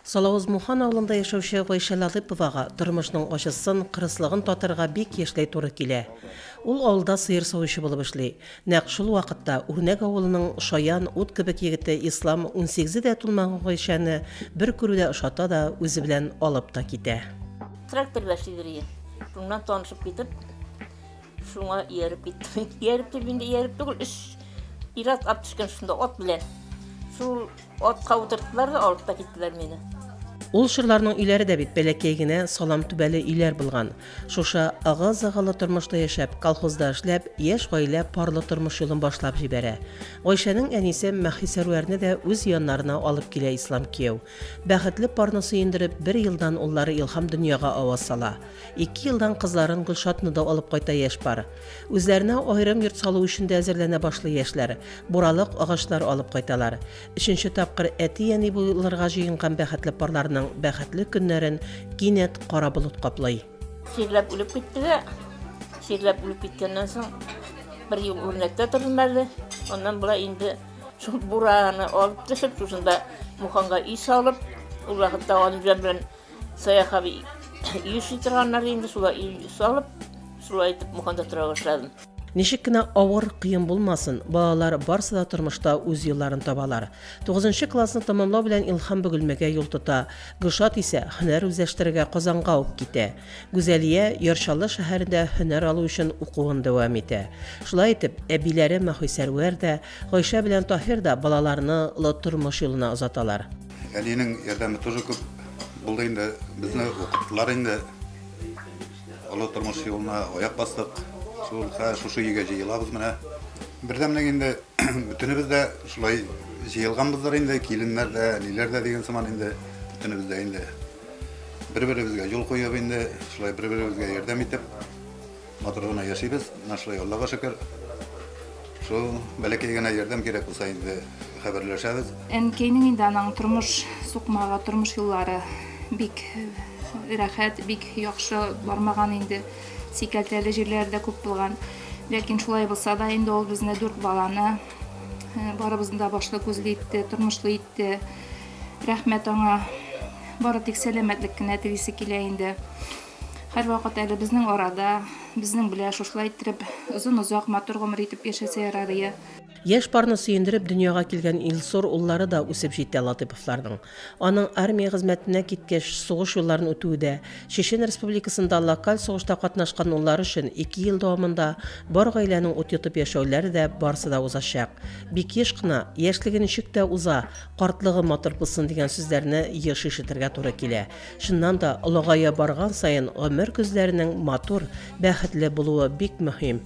Салавыз-Мухан авылында яшәүче Гайшә Латыйповага тормышның ачысын, кырыслыгын татырга бик яшьләй туры килә. Ул авылда сыер савучы булып эшли. Нәкъ шул вакытта Үрнәк авылының шаян, ут кебек егете Ислам унсигезе дә тулмаган Гайшәне бер күрүдә ошата да, үзе белән алып та китә. Тракторда эшлидер иде. Шуннан танышып китеп, Шуңа ияреп киттем. Ияреп дип инде ияреп түгел, өч ир-ат ат төшкән шунда ат белән. Шул атка утырттылар да алып та киттеләр мине. Ул чорларның өйләре дә бит бәләкәй генә салам түбәле өйләр булган. Шушы ыгы-зыгылы тормышта яшәп, колхозда эшләп, яшь гаилә парлы тормыш юлын башлап җибәрә. Гайшәнең әнисе Маһисәрвәрне дә үз яннарына алып килә Ислам кияү. Бәхетле парны сөендереп, бер елдан уллары Илһам дөньяга аваз сала. Ике елдан кызларын Гөлшатны да алып кайта яшь пар. Үзләренә аерым йорт салу өчен дә әзерләнә башлый яшьләр. Буралык агачлар алып кайталар. Өченче тапкыр әти-әни булырга җыенган бәхетле парларның бәхетле көннәрен кинәт кара болыт каплый. Чирләп үлеп китте дә, чирләп үлеп киткәннән соң бер ел үрнәктә тордым әле. Аннан болай инде шул бураны алып төшеп, шушында Муханга өй салып, ул вакытта Галимҗан белән Саях абый өй эшли торганнар инде, шулай өй салып, шулай итеп Муханда тора башладым. Ничек кенә авыр, кыен булмасын, балалар барсы да тормышта үз юлларын табалар. Тугызынчы классны тәмамлау белән Илһам Бөгелмәгә юл тота, Гөлшат исә һөнәр үзләштерергә Казанга ук китә. Гүзәлия Яр Чаллы шәһәрендә һөнәр алу өчен укуын дәвам итә. Шулай итеп, әбиләре Маһисәрвәр дә, Гайшә белән Таһир да балаларны олы тормыш юлына озаталар. Әнинең ярдәме тоже күп булды инде. Безне укыттылар инде. Олы тормыш юлына аяк бастык. Шул хәзер шушы өйгә җыелабыз менә. Бердәмлек инде бөтенебез дә шулай җыелганбыздыр инде, киленнәр дә, әниләр дә дигән сыман инде бөтенебез дә инде бер-беребезгә юл куеп инде, шулай бер-беребезгә ярдәм итеп Матур гына яшибез, менә шулай Аллага шөкер. Шул бәләкәй генә ярдәм кирәк булса инде хәбәрләшәбез. Әнкәйнең инде аның тормыш сукмагы, тормыш юллары бик рәхәт, бик яхшы бармаган инде. Сикәлтәле җирләре дә күп булган. Ләкин шулай булса да инде ул безне дүрт баланы э, барыбызны да башлы күзле итте, тормышлы итте. Рәхмәт аңа. Бары тик сәламәтлек кенә телисе килә инде. Һәрвакыт әле безнең арада, безнең белән шушылай иттереп, озын-озак матур гомер итеп яшәсә ярарые. Яшь парны сөендереп дөньяга килгән Илсур уллары да үсеп җитә Латыйповларның. Аның армия хезмәтенә киткәч, сугыш юлларын үтүе дә, Чечен Республикасында локаль сугышта катнашкан уллары өчен ике ел дәвамында бар гаиләнең ут йотып яшәүләре дә барсы да узачак. Бик еш кына, Яшьлеге ничек тә уза, картлыгы матур булсын дигән сүзләрне еш ишетергә туры килә. Чыннан да, олыгая барган саен гомер көзләренең матур, бәхетле булуы бик мөһим.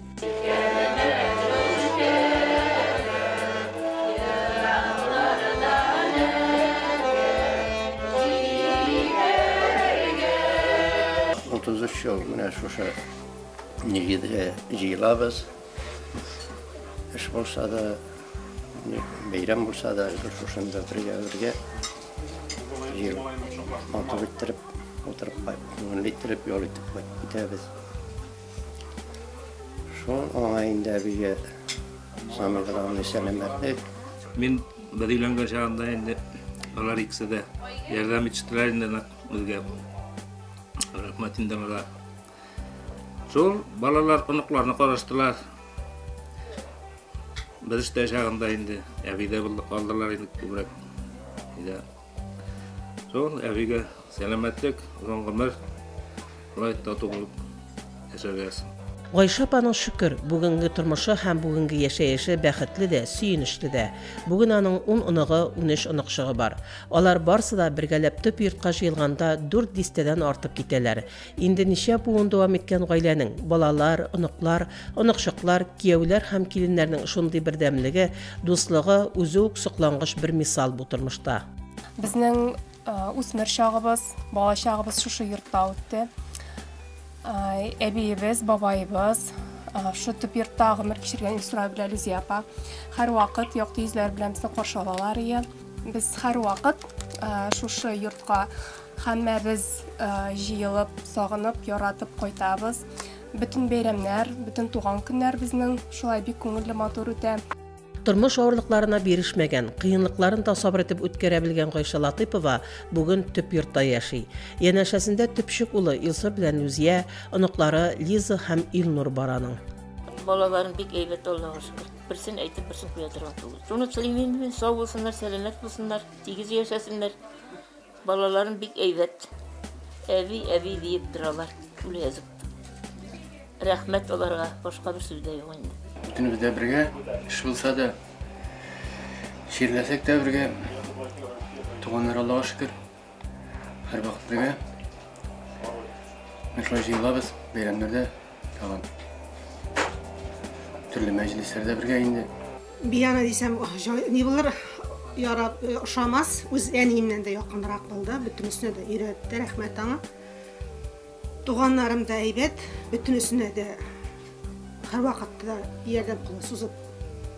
33 ел менә шушы нигездә җыелабыз. Эш булса да, бәйрәм булса да, шушында бергә бергә Җыелып, матур иттереп, утырып, күңелле иттереп, ял итеп кайтып китәбез. Шул аңа инде әбигә самый главный сәламәтлек. Мин бер өйләнгән чагында инде алар икесе дә ярдәм итештеләр инде безгә. Рәхмәт инде аларга. Шул балалар, оныкларны караштылар. Без эштә чагында инде әбидә булды, калдылар инде күбрәк. Өйдә. Шул әбигә сәламәтлек, озын гомер, шулай тату булып яшәргә язсын. Гайшә апаның, шөкер, бүгенге тормышы һәм бүгенге яшәеше бәхетле дә, сөенечле дә. Бүген аның ун оныгы, 13 оныкчыгы бар. Алар барсы да бергәләп төп йортка җыелганда дүрт дистәдән артып китәләр. Инде ничә буын дәвам иткән гаиләнең, балалар, оныклар, оныкчыклар, кияүләр һәм киленнәрнең шундый бердәмлеге, дуслыгы үзе үк соклангыч бер мисал бу тормышта. Безнең үсмер чагыбыз, бала чагыбыз шушы йортта үтте. Әбиебез, бабаебыз шушы төп йортта гомер кичергән Илсура белән Лүзия апа һәрвакыт якты йөзләр белән безне каршы алалар иде. Без һәрвакыт шушы йортка Һәммәбез җыелып, сагынып, яратып кайтабыз. Бөтен бәйрәмнәр, бөтен туган көннәр безнең шулай бик күңелле, матур үтә. Тормыш авырлыкларына бирешмәгән, кыенлыкларын да сабыр итеп үткәрә белгән Гайшә Латыйпова бүген төп йортта яши. Янәшәсендә төпчек улы Илсур белән Лүзия, оныклары Лиза һәм Илнур бар аның. Балаларым бик әйбәт, Аллага шөкер. Берсен әйтеп, берсен куя торган түгел. Шуны телим инде мин, сау булсыннар, сәламәт булсыннар, тигез яшәсеннәр. Балаларым бик әйбәт. Әби, әби диеп торалар. Үлә язып. Рәхмәт аларга, башка бер сүз дә юк инде. Бөтенебез дә бергә, эш булса да, чирләсәк тә бергә. Туганнар Аллага шөкер, һәрвакыт бергә. Менә шулай җыелабыз бәйрәмнәрдә. Тагын төрле мәҗлесләрдә бергә инде. Бияна дисәм, ни булыр, ярап, ошамас. Үз әниемнән дә якынрак булды. Бөтенесенә дә өйрәтте, рәхмәт аңа. Туганнарым да әйбәт, бөтенесенә дә һәрвакытта да ярдәм кулы сузып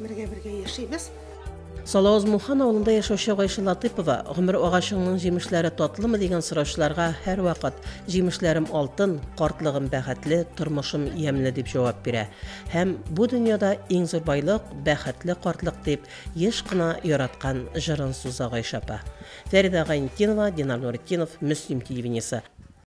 бергә-бергә яшибез. Салавыз Мухан авылында яшәүче Гайшә Латыйпова гомер агачыңның җимешләре татлымы дигән сораучыларга һәрвакыт җимешләрем алтын, картлыгым бәхетле, тормышым ямьле дип җавап бирә. Һәм бу дөньяда иң зур байлык, бәхетле картлык дип еш кына яраткан җырын суза Гайшә апа. Фәридә Гайнетдинова, Динар Нуретдинов, Мөслим телевидениесе.